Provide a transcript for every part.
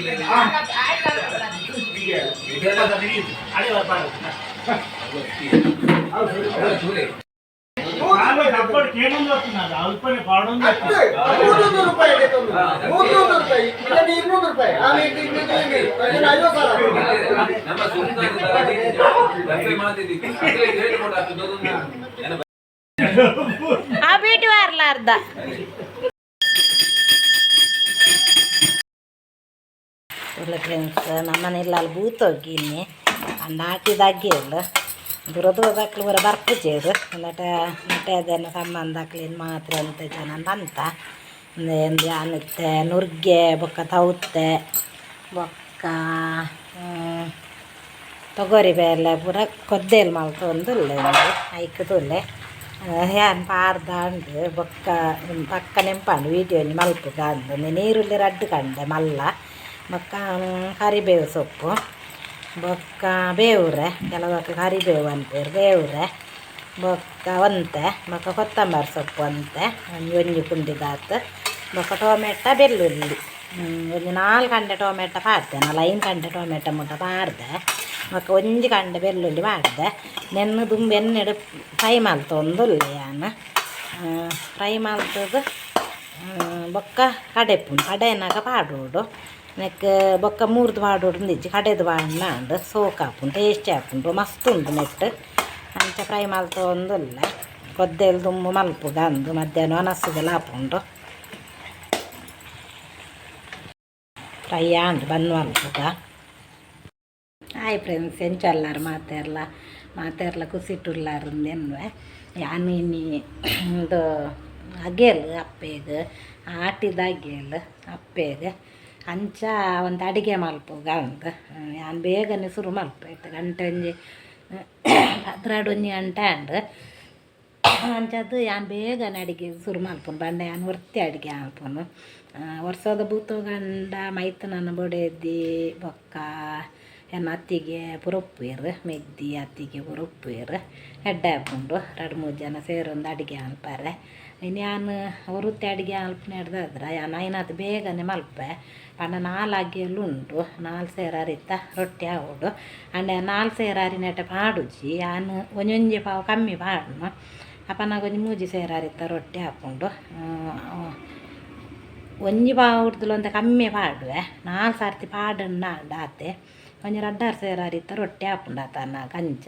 100 ರೂಪಾಯಿ, 100 ರೂಪಾಯಿ, 200 ರೂಪಾಯಿ, ಆಮೇಲೆ 50,000. ನಮ್ಮ ಸುಂದರ. ಆ ಬೀಟಿ ವಾರ್ಲ ಅರ್ಧ. ಒಳ್ಳೆ ಫ್ರೆಂಡ್ಸ್, ನಮ್ಮನೆಲ್ಲ ಅಲ್ಲಿ ಬೂತೋಗಿ ಇನ್ನಿ ಅಂದ ಹಾಕಿದಾಗ್ಯಲ್ಲ ದೂರ ದೂರದಾಕ್ಲು ಬರ ಬರ್ಪುಜೇರು ಅಂದಟ ನಟೆ ಅದನ್ನು ಸಂಬಂಧ ಹಾಕ್ಲಿನ್ ಮಾತ್ರ ಅಂತ ಜನ ಬಂತ ಅನುತ್ತೆ ನುರ್ಗೆ ಬೊಕ್ಕ ತೌತೆ ಬೊಕ್ಕ ತೊಗರಿ ಬೇಲೆ ಪೂರ ಕೊದ್ದೇಲು ಮಲ್ತೊಂದುಲ್ಲೆ ಉಂದು ಐಕ್ ತೂಲೆ. ಯಾನ್ ಪಾರ್ದಾಂಡ್ ಬೊಕ್ಕ ಪಕ್ಕ ನೆಂಪಾಂಡ್ ವೀಡಿಯೋ ಒಂಜಿ ಮಲ್ಪುಗ ಅಂದ್. ನೀರುಳ್ಳಿ ರಡ್ಡ್ ಕಂಡೆ ಮಲ್ಲ, ಬೊಕ್ಕ ಕರಿಬೇವು ಸೊಪ್ಪು, ಬೊಕ್ಕ ಬೇವುರೆ, ಕೆಲವಕ್ಕೆ ಕರಿಬೇವು ಅನ್ಪೇರು, ಬೇವುರೆ ಬೊಕ್ಕ ಒಂತೆ, ಬೊಕ್ಕ ಕೊತ್ತಂಬರಿ ಸೊಪ್ಪು ಒಂತೆ, ಒಂಜಿ ಒಂಜಿ ಪುಂಡಿದಾತ್, ಬೊಕ್ಕ ಟೊಮೆಟ, ಬೆಳ್ಳುಳ್ಳಿ. ಒಂಜಿ ನಾಲ್ಕು ಕಂಡೆ ಟೊಮೆಟೊ ಪಾಡ್ದೆ, ನಾಲ್ ಐನ್ ಕಂಡೆ ಟೊಮೆಟೊ ಮುಟ್ಟ ಪಾಡ್ದೆ. ಬೊಕ್ಕ ಒಂಜಿ ಕಂಡೆ ಬೆಳ್ಳುಳ್ಳಿ ಪಾಡ್ದೆ. ನೆನ್ನು ದುಂಬು ಎಣ್ಣೆಡ್ ಫ್ರೈ ಮಲ್ತೊಂದುಲ್ಲೆ ಯಾನ್. ಫ್ರೈ ಮಲ್ತದು ಬೊಕ್ಕ ಕಡೆಪುಂಡು. ಕಡೆನಾಗ ಪಾಡೋಡು ನೆಕ್ ಬೊಕ್ಕ ಮೂರ್ದು ಪಾಡೋಡು ಇಜ್ಜಿ, ಕಡೆದು ಪಾಡ್ನ ಆಂಡ್ ಸೋಕಾಪುಂಡು, ಟೇಸ್ಟಿ ಆಪುಂಡು, ಮಸ್ತ್ ಉಂಡು ನೆಟ್. ಅಂಚ ಫ್ರೈ ಮಲ್ತೊಂದುಲ್ಲೆ. ಕೊದ್ದೆಲ್ ದುಂಬು ಮಲ್ಪುಗ ಅಂದು, ಮಧ್ಯಾಹ್ನ ಒನಸ್ಸುಗೆಲ ಆಪುಂಡು. ಫ್ರೈ ಆಂಡ್, ಬಂದ್ ಮಲ್ಪುಗ. ಹಾಯ್ ಫ್ರೆಂಡ್ಸ್, ಎಂಚಲ್ಲಾರು ಮಾತೆರ್ಲ? ಮಾತೆರ್ಲ ಕುಸಿಟುಲ್ಲಾರು ಎನ್ನುವೆ. ಯಾನ್ ಇನಿ ಉಂದು ಅಗೇಲ್ ಅಪ್ಪೆಗ್, ಆಟಿದ ಅಗೇಲ್ ಅಪ್ಪೆಗ್. ಅಂಚ ಒಂದು ಅಡಿಗೆ ಮಲ್ಪುಗ ಅಂದ್ ಯಾನ್ ಬೇಗನೆ ಶುರು ಮಲ್ಪೆ. ಇತ್ತೆ ಗಂಟೆ ಒಂಜಿ 12 ಒಂಜಿ ಗಂಟೆ ಆಂಡ್. ಅಂಚಾದ್ ಯಾನ್ ಬೇಗನೆ ಅಡಿಗೆ ಶುರು ಮಲ್ಪುನು ಪಂಡ ಯಾನ್ ಒರ್ತಿ ಅಡಿಗೆ ಮಲ್ಪುನು. ವರ್ಸದ ಬೂತೊಗಂಡ ಮೈತುನನ ಬೊಡೆದಿ ಬೊಕ್ಕ ಎನ್ನ ಅತ್ತಿಗೆ ಪೂರ ಉಪ್ಪುವೆರ್, ಮೆಗ್ದಿ ಅತ್ತಿಗೆ ಪೂರ ಉಪ್ಪುವೆರ್. ಎಡ್ಡೆ ಆಪುಂಡು, ರಡ್ಡ್ ಮೂಜಿ ಜನ ಸೇರೊಂದು ಅಡಿಗೆ ಮಲ್ಪರೆ. ಇನ್ನು ಯಾನ್ ಒರುತಿ ಅಡಿಗೆ ಮಲ್ಪುನೆಡ್ದಾದ್ರ ಯಾನ್ ಆಯ್ನಾತ್ ಬೇಗನೆ ಮಲ್ಪೆ. ಪಂಡ ನಾಲ್ ಅಗೆಲ್ ಉಂಡು, ನಾಲ್ ಸೇರ್ ಅರಿತ ರೊಟ್ಟಿ ಆವೊಡು. ಆಂಡ ನಾಲ್ ಸೇರ್ ಅರಿನೆಟ ಪಾಡುಜಿ ಯಾನ್, ಒಂಜೊಂಜಿ ಪಾವು ಕಮ್ಮಿ ಪಾಡುನು. ಅಪನಗ ಒಂಜಿ ಮೂಜಿ ಸೇರ್ ಅರಿತ ರೊಟ್ಟಿ ಆಪುಂಡು. ಒಂಜಿ ಪಾವು ಒಂತೆ ಕಮ್ಮಿ ಪಾಡುವೆ. ನಾಲ್ ಸರ್ತಿ ಪಾಡಣ್ಣ ಆತೆ, ಒಂಜಿ ರಡ್ಡಾರು ಸೇರ್ ಅರಿತ ರೊಟ್ಟಿ ಆಪುಂಡು ಆತನ. ಅಂಚ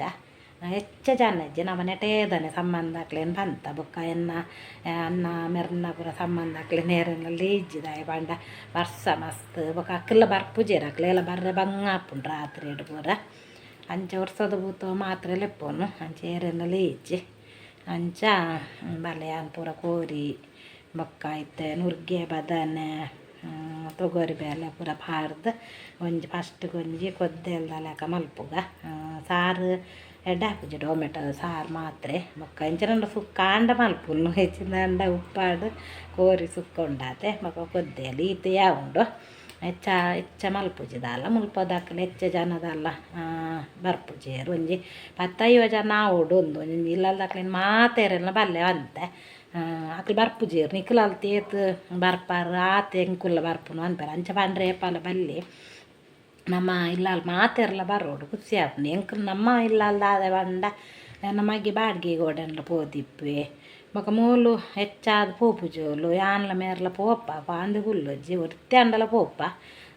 ಹೆಚ್ಚ ಜನ ಇಜ್ಜಿ ನಮ್ಮ ನೆಟೇದನೆ ಸಂಬಂಧ ಅಕ್ಲೆನ್ ಪಂತ. ಬೊಕ್ಕ ಎನ್ನ ಅಣ್ಣ ಮೆರ್ನ ಪೂರ ಸಂಬಂಧ ಅಕ್ಲೆನ್ ಏರೆನ್ಲ ಇಜ್ಜಿ. ದಾಯೆ ಪಂಡ ಬರ್ಸ ಮಸ್ತ್, ಬೊಕ್ಕ ಅಕ್ಲ ಬರ್ಪುಜೆರ್, ಅಕ್ಲೆಲ ಬರ್ರೆ ಬಂಗ ಆಪುಂಡು ರಾತ್ರಿಡ್ ಪೂರ. ಅಂಚ ವರ್ಸದ ಬೂತ ಮಾತ್ರ ಲೆಪ್ಪುನು, ಅಂಚ ಏರೆನ್ಲ ಇಜ್ಜಿ. ಅಂಚ ಬಲೆ ಯಾನ್ ಪೂರ ಕೋರಿ ಬೊಕ್ಕ ಇತ್ತೆ ನುರ್ಗೆ, ಬದನೆ, ತೊಗರಿ ಬೇಲೆ ಪೂರ ಪಾಡ್ದು ಒಂಜಿ ಫಸ್ಟ್ಗೆ ಒಂಜಿ ಕೊದ್ದೆಲ್ದ ಲೆಕ್ಕ ಮಲ್ಪುಗ. ಸಾರು ಎಡ್ಡೆ ಆಪುಜಿ, ಟೊಮೆಟೊ ಸಾರು ಮಾತ್ರೆ. ಬೊಕ್ಕ ಎಂಚಿನ ಸುಕ್ಕ ಆಂಡ ಮಲ್ಪುನು, ಹೆಚ್ಚಿನ ಉಪ್ಪಾಡು ಕೋರಿ ಸುಕ್ಕ ಉಂಡಾತೆ. ಬೊಕ್ಕ ಕೊದ್ದೆಲ್ ಈತ್ ಉಂಡು, ಹೆಚ್ಚ ಹೆಚ್ಚ ಮಲ್ಪುಜಿ ದಾಲ. ಮುಲ್ಪದಕ್ಲ್ ಹೆಚ್ಚ ಜನದಲ್ಲ ಬರ್ಪುಜೆರ್. ಒಂಜಿ ಪತ್ತೈವ ಜನ ಆವೊಡು. ಒಂದು ಒಂಜಿ ಇಲ್ಲಲ್ದಕ್ಲೆನ್ ಮಾತೆರೆಲ್ಲ ಬಲ್ಲೆ ಅಂತೆ, ಅಕ್ಲು ಬರ್ಪುಜೆರ್. ನಿಕುಲು ಅಲ್ತ ಏತ್ ಬರ್ಪಾರ್ ಆತ್ ಎಂಕುಲ್ಲ ಬರ್ಪುನು ಅನ್ಪೆರ್. ಅಂಚ ಪಂಡ್ರೆ ಏಪಲ ಬಲ್ಲಿ, ನಮ್ಮ ಇಲ್ಲಲ್ ಮಾತೆರ್ಲ ಬರೋಡು, ಖುಷಿ ಆಪುಂಡು ಎಂಕುಲು. ನಮ್ಮ ಇಲ್ಲಲ್ ದಾದ ಪಂಡ ಎನ್ನ ಮಗೆ ಬಾಡಿಗೆಗ್ ಓಡೆನ್ಲ ಪೋದಿಪ್ಪುವೆ. ಬೊಕ ಮೂಲು ಹೆಚ್ಚಾದ್ ಪೋಪುಜೋಲು. ಯಾನ್ಲ ಮೇರ್ಲ ಪೋಪ ಪಾಂದು ಕುಲ್ಲೊಜ್ಜಿ, ಒರ್ತಿ ಆಂಡಲ ಪೋಪ.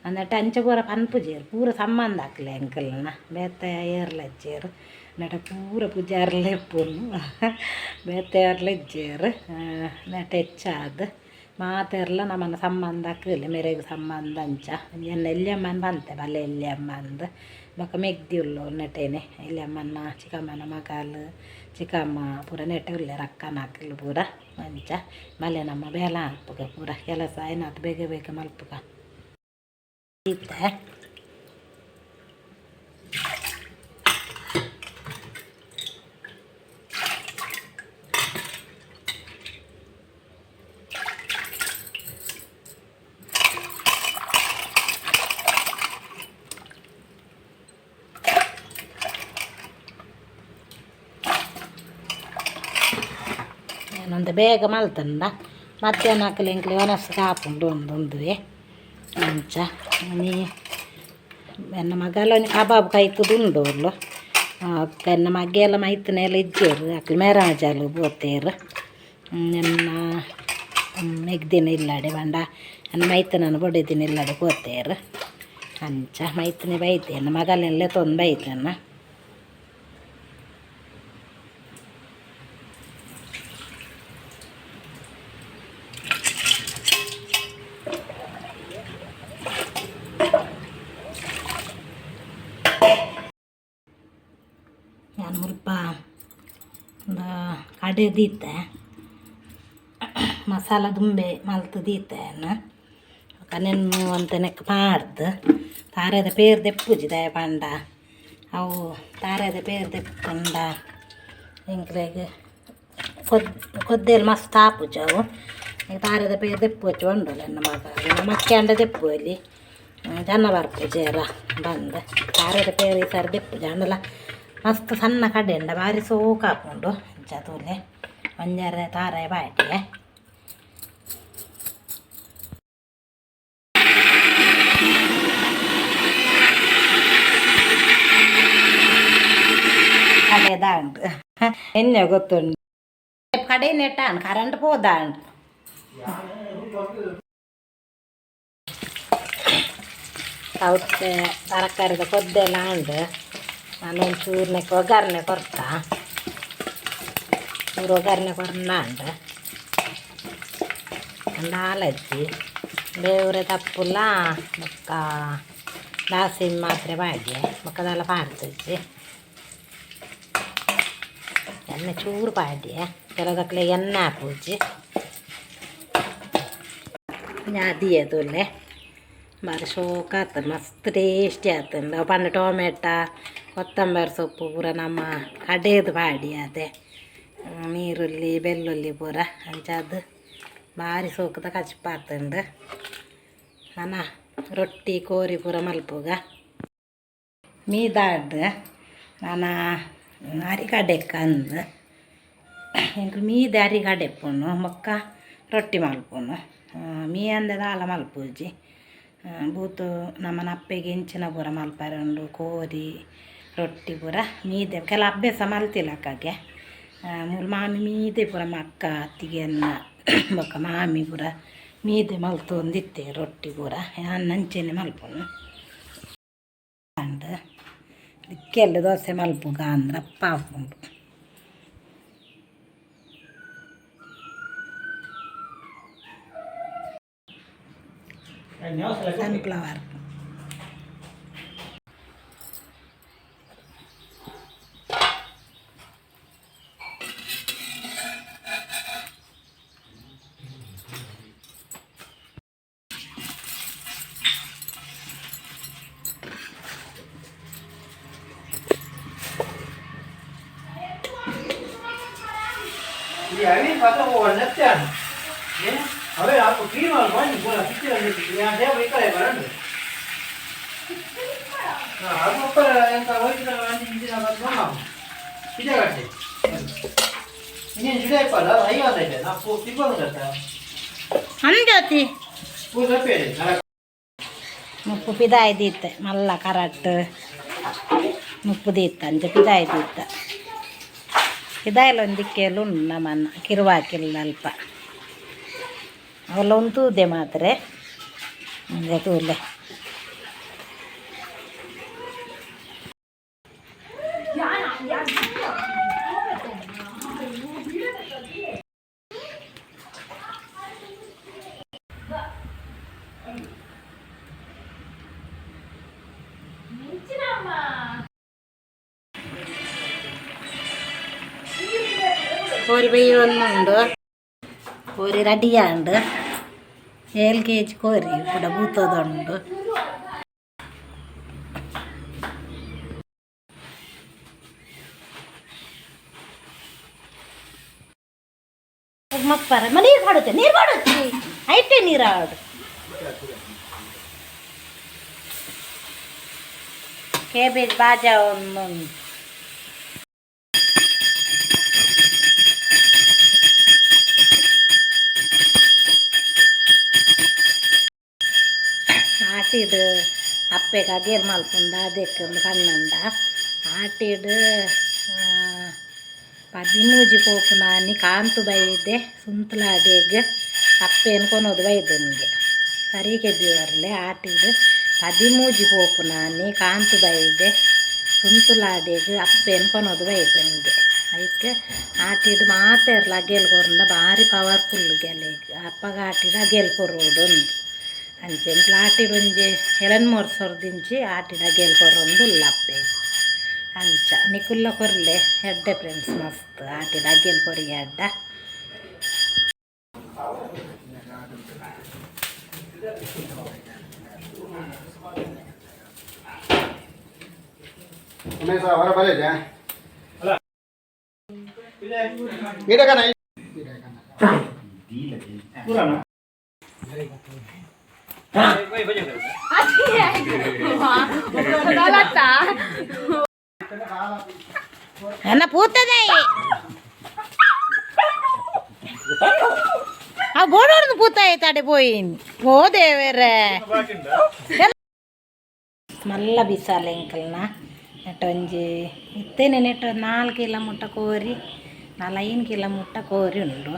ಅಂದಟ ಅಂಚ ಪೂರ ಪನ್ಪುಜೆರ್. ಪೂರ ಸಂಬಂಧ ಆಕ್ಲೆ ಎಂಕಲ್ನ, ಬೇತೆ ಏರ್ಲ ಇಜ್ಜೆರ್. ನಟ ಪೂರ ಪೂಜಾರ್ಲೆ ಇಪ್ಪುನು, ಬೇತೆ ಏರ್ಲ ಇಜ್ಜೆರ್. ನೆಟ ಹೆಚ್ಚಾದ್ ಮಾತೆರ್ಲ ನಮನ ಸಂಬಂಧ ಅಕ್ಲೆ ಮೆರೆಗ್ ಸಂಬಂಧ. ಅಂಚ ಎನ್ನ ಎಲ್ಯಮ್ಮನ ಬಂತೆ ಬಲ್ಲೆ ಎಲ್ಯಮ್ಮ ಅಂದ್. ಬೊಕ ಮೆಗ್ದಿ ಉಲ್ಲೋಲು ನೆಟೇನೆ, ಎಲ್ಯಮ್ಮನ ಚಿಕ್ಕಮ್ಮನ ಮಗಲ್, ಚಿಕ್ಕಮ್ಮ ಪೂರ ನೆಟೆ ಉಲ್ಲೆರ್, ಅಕ್ಕನಕುಲು ಪೂರ. ಅಂಚ ಬಲ್ಲೆ ನಮ್ಮ ಬೇಲೆ ಮಲ್ಪುಗ, ಪೂರ ಕೆಲಸ ಆಯ್ನಾತ್ ಬೇಗ ಬೇಗ ಮಲ್ಪುಗ ಇತ್ತೆ. ಒಂತೆ ಬೇಗ ಮಲ್ತಂಡ ಮಧ್ಯಾಹ್ನ ಅಕ್ಲೆ ಎಂಕ್ಲೆ ಒನಸ್ಗೆ ಆಪುಂಡು ಒಂದೊಂದುವೆ. ಅಂಚ ಒಂಜಿ ಎನ್ನ ಮಗಲ ಒಂಜಿ ಕಬಾಬ್ ಕೈತುದುಂಡು ಉಲ್ಲು ಎನ್ನ ಮಗ್ಗೆಲ್ಲ ಮೈತನೆಲ್ಲ ಇಜ್ಜೇರು ಅಕ್ಲು ಮೇರಾಜಾಲು ಪೋತೇರು ಎನ್ನ ಮೆಗ್ದಿನ ಇಲ್ಲಡೆ ಪಂಡ ಎನ್ನ ಮೈತನನ ಬೊಡೆದಿನ ಇಲ್ಲಡೆ ಪೋತೇರು ಅಂಚ ಮೈತನೆ ಬೈತೆ ಎನ್ನ ಮಗಲೆಲ್ಲ ತೊಂದು ಬೈತನ ಯಾನ್ ಮುಲ್ಪ ಕಡೆ ದೀತೆ ಮಸಾಲ ದುಂಬೆ ಮಲ್ತ್ ದೀತೆ ಕನೆನ್ನು ಒಂತೆ ನೆಕ್ ಪಾಡ್ದ್ ತಾರೆದ ಪೇರ್ ದೆಪ್ಪುಜಿ ದಾಯೆ ಪಂಡ ಅವು ತಾರೆದ ಪೇರ್ ದೆಪ್ಪುಂಡ ಎಂಕ್ಲೆಗ್ ಕೊದ್ದೆಲ್ ಮಸ್ತ್ ಆಪುಜಿ ಅವು ತಾರೆದ ಪೇರ್ ದೆಪ್ಪುಜಿ ಪಂಡೊಲು ಎನ್ನ ಮಗ ಮಕ್ಕೆ ಆಂಡ ದೆಪ್ಪೊಲಿ ಜನ ಬರ್ಪುಜೆರ ಬಂದ್ ತಾರೆದ ಪೇರ್ ಈ ಸಾರಿ ದೆಪ್ಪುಜಿ ಆಂಡಲ ಮಸ್ತ್ ಸಣ್ಣ ಕಡೆಂಡ ಬಾರಿ ಸೋಕಾಪುಂಡು ಅಂಚ ತೂಲೆ ಒಂಜರೆ ತಾರೆ ಪಾಡ್ಯೆ. ಕಡೆದಾಂಡ್ ಎಣ್ಣೆ ಗೊತ್ತುಂಡು ಕಡೆ ನೆಟ್ಟಾಂಡ್ ಕರೆಂಟ್ ಪೋದಾಂಡ್ ಸೌತೆ ತರಕಾರಿದ ಕೊದ್ದೆಲ್ಲ ಆಂಡ್ ನಾನು ಒಂಚೂರು ನೆಕ್ ಒಗ್ಗರಣೆ ಕೊರ್ತ ಚೂರು ಒಗ್ಗರಣೆ ಕೊರ್ನಾಂಡ್ ನಾಲಜ್ಜಿ ಬೇವ್ರೆ ತಪ್ಪುಲ ಬೊಕ್ಕ ದಾಸಿನ ಮಾತ್ರೆ ಪಾಡ್ಯೆ ಬೊಕ್ಕ ದಾಲ ಪಾಡ್ದಿಜ್ಜಿ ಎಣ್ಣೆ ಚೂರು ಪಾಡ್ಯೆ ಕೆಲದಕ್ಲೆ ಎಣ್ಣೆ ಆಪುಜಿ ಅದಿಯೆ ತೂಲೆ ಬಾರಿ ಶೋಕ ಆತಂಡ್ ಮಸ್ತ್ ಟೇಸ್ಟಿ ಆತುಂಡು ಅವು ಪಂಡ ಟೊಮೆಟ ಕೊತ್ತಂಬರಿ ಸೊಪ್ಪು ಪೂರ ನಮ್ಮ ಕಡೆದು ಪಾಡಿ ಅದೇ ನೀರುಳ್ಳಿ ಬೆಳ್ಳುಳ್ಳಿ ಪೂರ ಅಂಚಾದ್ ಬಾರಿ ಸೋಕುದ ಕಜಿಪು ಆತುಂಡು ನನ ರೊಟ್ಟಿ ಕೋರಿ ಪೂರ ಮಲ್ಪುಗ ಮೀದಾಡ್ ನನ ಅರಿ ಕಡೆಕ್ ಅಂದ್ ಎಂಕುಲು ಮೀದೆ ಅರಿ ಕಡೆಪುನು ಬೊಕ್ಕ ರೊಟ್ಟಿ ಮಲ್ಪುನು ಮೀಯಂದೆ ದಾಲ ಮಲ್ಪುಜಿ ಬೂತು ನಮನ ಅಪ್ಪೆಗ್ ಎಂಚಿನ ಪೂರ ಮಲ್ಪರೆ ಉಂಡು ಕೋರಿ ರೊಟ್ಟಿ ಪೂರ ಮೀದೆ ಕೆಲ ಅಭ್ಯಾಸ ಮಲ್ತಿಲಕ್ಕಗೆ ಮೂಲು ಮಾಮಿ ಮೀದೆ ಪೂರ ಅಕ್ಕ ಅತ್ತಿಗೆನ್ನ ಬೊಕ್ಕ ಮಾಮಿ ಪೂರ ಮೀದೆ ಮಲ್ತೊಂದಿತ್ತೆರ್ ರೊಟ್ಟಿ ಪೂರ ಯಾನ್ ಅಂಚೆನೆ ಮಲ್ಪುನು ಅಂಡ್ ದಿಕ್ಕೆಲ್ ದೋಸೆ ಮಲ್ಪುಗ ಅಂದ್ ರಪ್ಪ ಆಪುಂಡು. ಸನ್ಫ್ಲವರ್. ಅಂಜೋತಿ ಮುಪ್ಪು ಪಿದಾಯಿ ದೀತೆ ಮಲ್ಲ ಕರಟ್ ಮುಪ್ಪು ದೀತ ಅಂಚ ಪಿದಾಯಿ ದೀತ ಪಿದಾಯಿಲ ಒಂದಿಕ್ಕೆಲು ಉಂಡು ನಮನ ಕಿರುವಾಕಿಲ್ಲ ಅಲ್ಪ ಅವುಲ ಉಂತುದೆ ಮಾತ್ರೆ ಒಂಜೆ ತೂಲೆ. ಕೋರಿ ಬೇಯೊಂದುಂಡು ಕೋರಿ ರೆಡಿ ಆಂಡ್ ಏಳ್ ಕೆಜಿ ಕೋರಿ ಕುಡ ಬೂತದುಂಡು. ಮಸ್ತ್ ನೀರು ಪಾಡುತ್ತೆ ನೀರು ಪಾಡುತ್ತಿ ಐತೆ ನೀರು ಆಡು ಕೇಬೇಜ್ ಬಾಜಾ ಒಂದು. ಆಟಿಡ್ ಅಪ್ಪೆಗ್ ಅಗೇಲ್ ಮಲ್ಪುಂಡ ಅದಕ್ಕೆ ಪನ್ನಂಡ ಆಟಿಡ್ 13 ಪೋಪುನಾನಿ ಕಾಂತು ಬೈದೆ ಸುಂತ್ಲಾಡೆಗ್ ಅಪ್ಪೆನ್ ಕೊನೊದು ಬೈದನ್ಗೆ ಸರಿಗೆ ಬಿವರ್ಲೆ ಆಟಿಡ್ 13 ಪೋಪುನಾನಿ ಕಾಂತು ಬೈದೆ ಸುಂತುಲಾಡೆಗ್ ಅಪ್ಪೆನ್ ಕೊನೊದು ಬೈದನ್ಗೆ ಐಕ್ ಆಟಿಡ್ ಮಾತೆರ್ಲ ಅಗೇಲ್ ಕೊರಂಡ ಬಾರಿ ಪವರ್ಫುಲ್ ಗೆಲೆಗ್ ಅಪ್ಪಗ ಆಟಿಡ್ ಅಗೇಲ್ ಕೊರೊಡು ಉಂದು ಅಂಚೆ ಆಟಿಡ್ ಒಂಜಿ ಎಲೆನ್ ವರ್ಷದಿಂಚಿ ಆಟಿಡ್ ಅಗೇಲ್ ಕೊರೊಂದುಲ್ಲ ಅಪ್ಪೆಗ್ ಅಂಚ ನಿಕುಲ್ಲ ಕೊರ್ಲೆ ಎಡ್ಡೆ ಫ್ರೆಂಡ್ಸ್ ಮಸ್ತ್ ಆಟಿಡ್ ಅಗೇಲ್ ಕೊರಿ ಅಡ್ಡ. ಹೊರ ಬರಲಿದೆ ಗಿಡಕನ. ಅನ್ನ ಪೂತದೆ ಆ ಬೋಡೋರ್ದು ಪೂತ ಆಯ್ತಾಡೆ ಪೋಯಿನ್ ಹೋದೆ ಬೇರೆ ಮಲ್ಲ ಬಿಸಾಲೆ ಎಂಕಲ್ನ ನೆಟ್ ಒಂಜಿ ಇತ್ತೇನೆ ನೆಟ್ 4 ಕಿಲೋ ಮುಟ್ಟ ಕೋರಿ 4 5 ಕಿಲೋ ಮುಟ್ಟ ಕೋರಿ ಉಂಡು.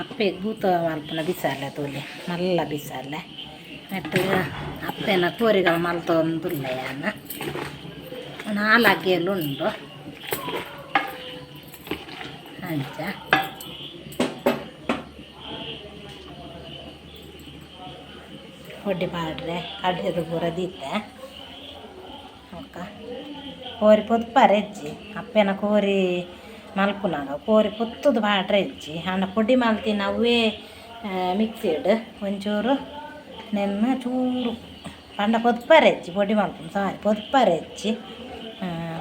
ಅಪ್ಪೆಗ್ ಭೂತ ಮಲ್ಪುನ ಬಿಸಾಲೆ ತೂಲೆ ಮಲ್ಲ ಬಿಸಾಲೆ ನೆಟ್ ಅಪ್ಪೆನ ಕೋರಿಗಳು ಮಲ್ತೊಂದುಲ್ಲ ಯಾನ 4 ಅಗೇಲು ಉಂಡು ಅಂಚ. ಒಡ್ಡಿ ಪಾಡ್ರೆ ಕಡ್ಲೆದ ಪೂರ ದೀತೆ ಬೊಕ್ಕ ಕೋರಿ ಪೊತ್ಪಾರೆ ಇಜ್ಜಿ ಅಪ್ಪೆನ ಕೋರಿ ಮಲ್ಪುನಾಗ ಕೋರಿ ಪೊತ್ತುದು ಪಾಡ್ರೆ ಇಜ್ಜಿ ಆಂಡ ಪೊಡಿ ಮಲ್ತಿನ ಅವೇ ಮಿಕ್ಸಿಡ್ ಒಂಚೂರು ನೆನ್ನ ಚೂರು ಪಂಡ ಪೊತ್ಪಾರೆ ಇಜ್ಜಿ ಪೊಡಿ ಮಲ್ಪುನು ಸಾರಿ ಪೊತ್ಪಾರೆ ಇಜ್ಜಿ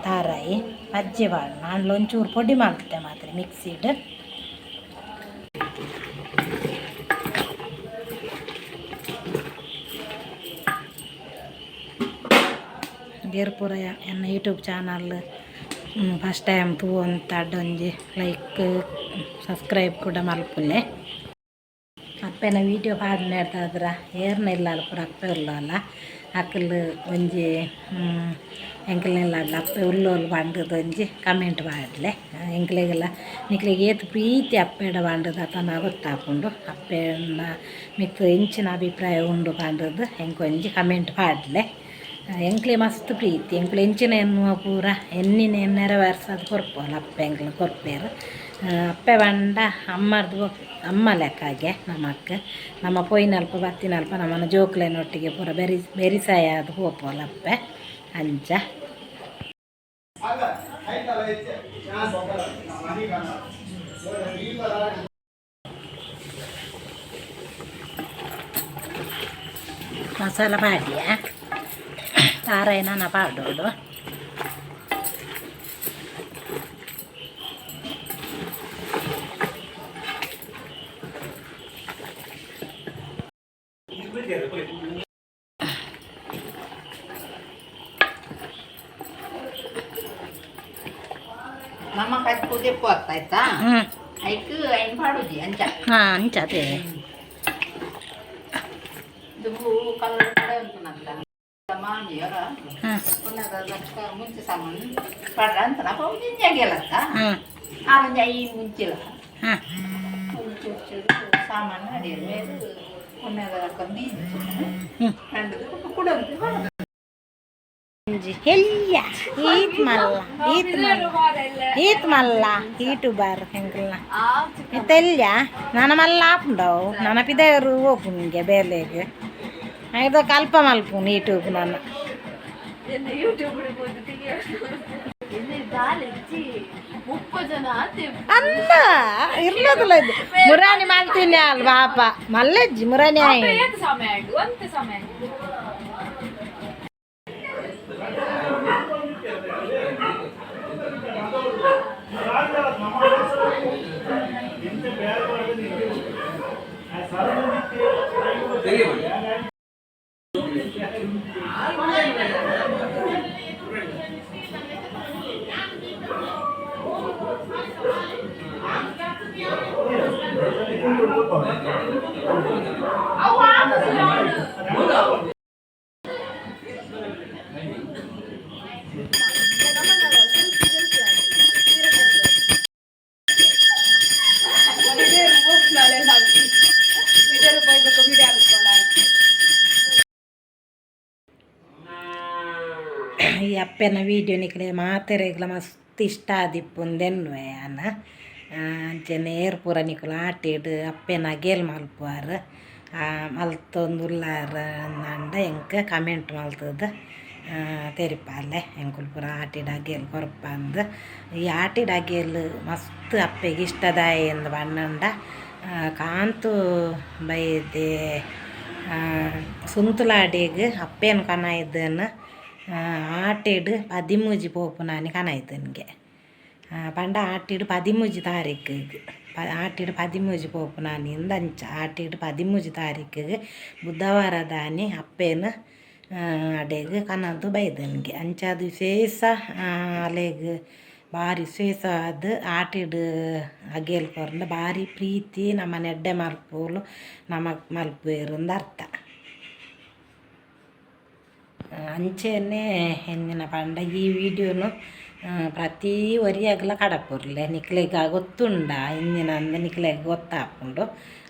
ತಾರಾಯಿ ಪಜ್ಜೆ ಪಾಡುನು ಆಂಡಲ ಒಂಚೂರು ಪೊಡಿ ಮಲ್ತೆ ಮಾತ್ರ ಮಿಕ್ಸಿಡ್. ಗೇರ್ಪುರ ಎನ್ನ ಯೂಟ್ಯೂಬ್ ಚಾನಲ್ ಫಸ್ಟ್ ಟೈಮ್ ತೂವೊಂತ ಒಂಜಿ ಲೈಕ್ ಸಬ್ಸ್ಕ್ರೈಬ್ ಕೂಡ ಮಲ್ಪುಲೆ. ಅಪ್ಪೆನ ವೀಡಿಯೋ ಪಾಡ್ನೇಡ್ತಾದ್ರ ಏರ್ನ ಇಲ್ಲ ಪೂರ ಅಪ್ಪೆ ಉಲ್ಲಲ್ಲ ಅಕಲ್ ಒಂಜಿ ಎಂಕಲ್ನೆಲ್ಲ ಅಪ್ಪೆ ಉಲ್ಲೋಲು ಪಂಡದ ಒಂಜಿ ಕಮೆಂಟ್ ಪಾಡ್ಲೆ. ಎಂಕ್ಲೆಗೆಲ್ಲ ನಿಕ್ಲೆಗ್ ಏತ್ ಪ್ರೀತಿ ಅಪ್ಪೆಡ ಪಂಡದ ತನ ಗೊತ್ತಾಪುಂಡು. ಅಪ್ಪೆನ ಮಿತ್ತ್ ಇಂಚಿನ ಅಭಿಪ್ರಾಯ ಉಂಡು ಪಂಡದು ಎಂಕ್ ಒಂಜಿ ಕಮೆಂಟ್ ಪಾಡ್ಲೆ. ಎಂಕ್ಲೆ ಮಸ್ತ್ ಪ್ರೀತಿ ಎಂಕ್ಲೆ ಎಂಚಿನ ಎನ್ನುವ ಪೂರ ಎನ್ನಿನ ನೆರವೇರ್ಸದು ಕೊರ್ಪೋಲ ಅಪ್ಪೆ ಎಂಕ್ಲೆ ಕೊರ್ಪೇರು. ಅಪ್ಪೆ ಪಂಡ ಅಮ್ಮರ್ದು ಅಮ್ಮ ಲೆಕ್ಕಾಗೆ ನಮಕ್ ನಮ್ಮ ಪೋಯಿನಲ್ಪ ಬತ್ತಿನಲ್ಪ ನಮ್ಮನ ಜೋಕ್ಲೆನೊಟ್ಟಿಗೆ ಪೂರ ಬೆರಿ ಬೆರಿಸಾಯ ಅದು ಪೋಪೋಲ ಅಪ್ಪೆ ಅಂಚ. ಮಸಾಲ ಪಾಡ್ಯ ತಾರಾಯಿ ನನ ಪಾಡೋಡು. ನಮ್ಮ ಕೈ ಆಯ್ತಾ ಹ್ಞೂ ಐಕ್ ಐನ್ ಪಾಡುಜಿ ಅಂಚ. ಹಾಂ ಅಂಚ ಅದೇ. ದುಂಬು ಕಲರ್ ಕಡೆ ಉಂಟು ಮಾಂಜಿಯವರ ಹಾಂ ಮುಂಚೆ ಸಾಮಾನು ಪಾಡ್ರ ಅಂತ ಜಿಂಜಾಗೆಲ್ಲತ್ತ ಹಾಂ ಆರಂಜ ಐನ್ ಮುಂಚಿಲ ಹಾಂ ಮುಂಚೆ ಸಾಮಾನು ಅಡಿಯ ಮೇಲೆ ಪುಣ್ಯದ ಕಂದಿ ಹ್ಞೂ ಕಂಡು ಕೂಡ ಒಂಜಿ ಎಲ್ಯ ಈತ್ ಮಲ್ಲ ಈತ್ ಮಲ್ಲ ಈತ್ ಮಲ್ಲ ಯೂಟ್ಯೂಬರ್ ಎಂಕಲ್ನ ಇತ್ತೆಲ್ಯ ನನ ಮಲ್ಲ ಆಪುಂಡವು ನನ ಪಿದಯರು ಹೋಪುನಿಗೆ ಬೇಲೆಗ್ ಐದ ಕಲ್ಪ ಮಲ್ಪುನು ಯೂಟ್ಯೂಬ್ ನನ್ನ. ಅಲ್ಲ ಇರ್ಲದಲ್ಲ ಇದು ಮುರಾನಿ ಮಲ್ತೀನಿ ಅಲ್ ಪಾಪ ಮಲ್ಲೆಜ್ಜಿ ಮುರಾನಿ ಆಯ್. ಸಮಯ. ಈ ಅಪ್ಪೆನ ವೀಡಿಯೋ ನಿಕ್ಲೆ ಮಾತೆರೆಗ್ಲ ಮಸ್ತ್ ಇಷ್ಟ ಆದಿಪ್ಪುಂದೆನ್ನುವೆ ಯಾನ್. ಅಂಚನೆ ಏರ್ ಪೂರ ನಿಕುಲು ಆಟಿಡ್ ಅಪ್ಪೆನ ಅಗೇಲ್ ಮಲ್ಪುವರ್ ಮಲ್ತೊಂದುಲ್ಲಾರ್ ಅಂಡ ಎಂಕ್ ಕಮೆಂಟ್ ಮಲ್ತುದು ತೆರಿಪಾಲೆ ಎಂಕುಲು ಪೂರ ಆಟಿಡ್ ಅಗೇಲ್ ಕೊರ್ಪಂದು. ಈ ಆಟಿಡ್ ಅಗೇಲ್ ಮಸ್ತ್ ಅಪ್ಪೆಗ್ ಇಷ್ಟದಾಯ ಇಂದ್ ಪನ್ನಂಡ ಕಾಂತು ಬೈದೆ ಸುಂತುಲಾಡಿಗ್ ಅಪ್ಪೆನ್ ಕನೈದನ್ ಆಟಿಡ್ 13 ಪೋಪುನಾನಿ ಕನೈದನ್ಗೆ. ಪಂಡ ಆಟಿಡ್ 13 ತಾರೀಕಿಗ್ ಆಟಿಡ್ 13 ಪೋಪುನಾನಿ ಇಂದ್ ಅಂಚ ಆಟಿಡ್ 13 ತಾರೀಕಿಗ್ ಬುಧವಾರದಾನಿ ಅಪ್ಪೆನ್ ಅಡೆಗ್ ಕನದು ಬೈದನ್ಗೆ. ಅಂಚಾದ್ ವಿಶೇಷ ಅಲೆಗ್ ಬಾರಿ ವಿಶೇಷವಾದ್ ಆಟಿಡ್ ಅಗೇಲ್ ಕೊರ್ಂಡ ಬಾರಿ ಪ್ರೀತಿ ನಮನ್ ಎಡ್ಡೆ ಮಲ್ಪುಲು ನಮಕ್ ಮಲ್ಪುವೆರ್ ಇಂದ್ ಅರ್ಥ. ಅಂಚೆನೆ ಎಂಚಿನ ಪಂಡ ಈ ವಿಡಿಯೋನು ಪ್ರತಿ ಒರಿಯಗ್ಲ ಕಡಪುರ್ಲೆ ನಿಕ್ಲೆಗ್ ಗೊತ್ತುಂಡ ಇಂಚಿನ ಅಂದ್ ನಿಕ್ಲೆಗ್ ಗೊತ್ತಾಪುಂಡು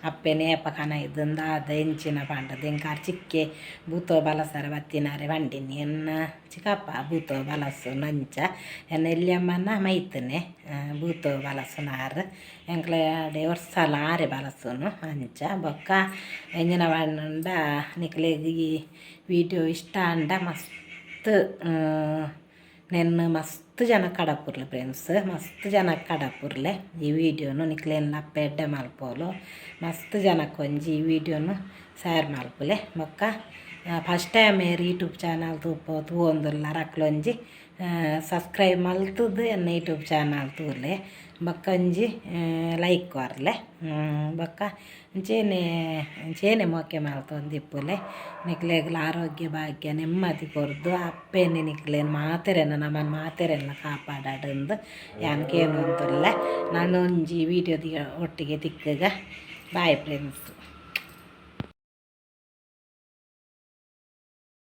ಅಪ್ಪೆನೆ ಏಪ ಕನೈದು ದಾದ ಎಂಚಿನ ಪಂಡದು. ಎಂಕ್ ಚಿಕ್ಕೆ ಭೂತೋ ಬಲಸರ ಬತ್ತಿನಾರೆ ಪಂಡಿನಿ ಎನ್ನ ಚಿಕ್ಕಪ್ಪ ಭೂತೋ ಬಲಸುನ ಅಂಚ ಎನ್ನ ಎಲ್ಯಮ್ಮನ ಮೈತನೆ ಭೂತೋ ಬಲಸುನಾರ್ ಎಂಕ್ಲೆ ಅಡೆ ವರ್ಸಲ ಆರೆ ಬಲಸುನು ಅಂಚ. ಬೊಕ್ಕ ಎಂಚಿನ ಪಂಡ ನಿಕ್ಲೆಗ್ ಈ ವಿಡಿಯೋ ಇಷ್ಟ ಆಂಡ ಮಸ್ತ್ ನೆನ್ನ್ ಮಸ್ತ್ ಜನ ಕಡಪುರ್ಲೆ ಫ್ರೆಂಡ್ಸ್, ಮಸ್ತ್ ಜನ ಕಡಪುರ್ಲೆ ಈ ವಿಡಿಯೋನು. ನಿಕ್ಲೆನ್ ಅಪ್ಪೆ ಎಡ್ಡೆ ಮಲ್ಪೊಲು. ಮಸ್ತ್ ಜನಕ್ಕೊಂಜಿ ಈ ವಿಡಿಯೋನು ಶೇರ್ ಮಲ್ಪುಲೆ. ಬೊಕ್ಕ ಫಸ್ಟ್ ಟೈಮ್ ಏರ್ ಯೂಟ್ಯೂಬ್ ಚಾನಲ್ ತೂವೊಂದುಲ್ಲಾರ್ ಅಕ್ಲೊಂಜಿ ಸಬ್ಸ್ಕ್ರೈಬ್ ಮಲ್ತುದು ಎನ್ನ ಯೂಟ್ಯೂಬ್ ಚಾನಲ್ ತೂಲೆ. ಬೊಕ್ಕ ಒಂಜಿ ಲೈಕ್ ಕೊರ್ಲೆ. ಬೊಕ್ಕ ಅಂಚೆನೆ ಅಂಚೆನೆ ಮೋಕೆ ಮಲ್ತೊಂದಿಪ್ಪುಲೆ. ನಿಕ್ಲೆಗ್ಲ ಆರೋಗ್ಯ ಭಾಗ್ಯ ನೆಮ್ಮದಿ ಕೊರ್ದು ಅಪ್ಪೆನೆ ನಿಕ್ಲೆನ್ ಮಾತೆರೆನ ನಮನ್ ಮಾತೆರೆನ್ಲ ಕಾಪಾಡಡ್ ಯಾನ್ ಕೇನೊಂದುಲ್ಲೆ. ನನೊಂಜಿ ವೀಡಿಯೋ ಒಟ್ಟಿಗೆ ತಿಕ್ಕುಗ. Bye friends.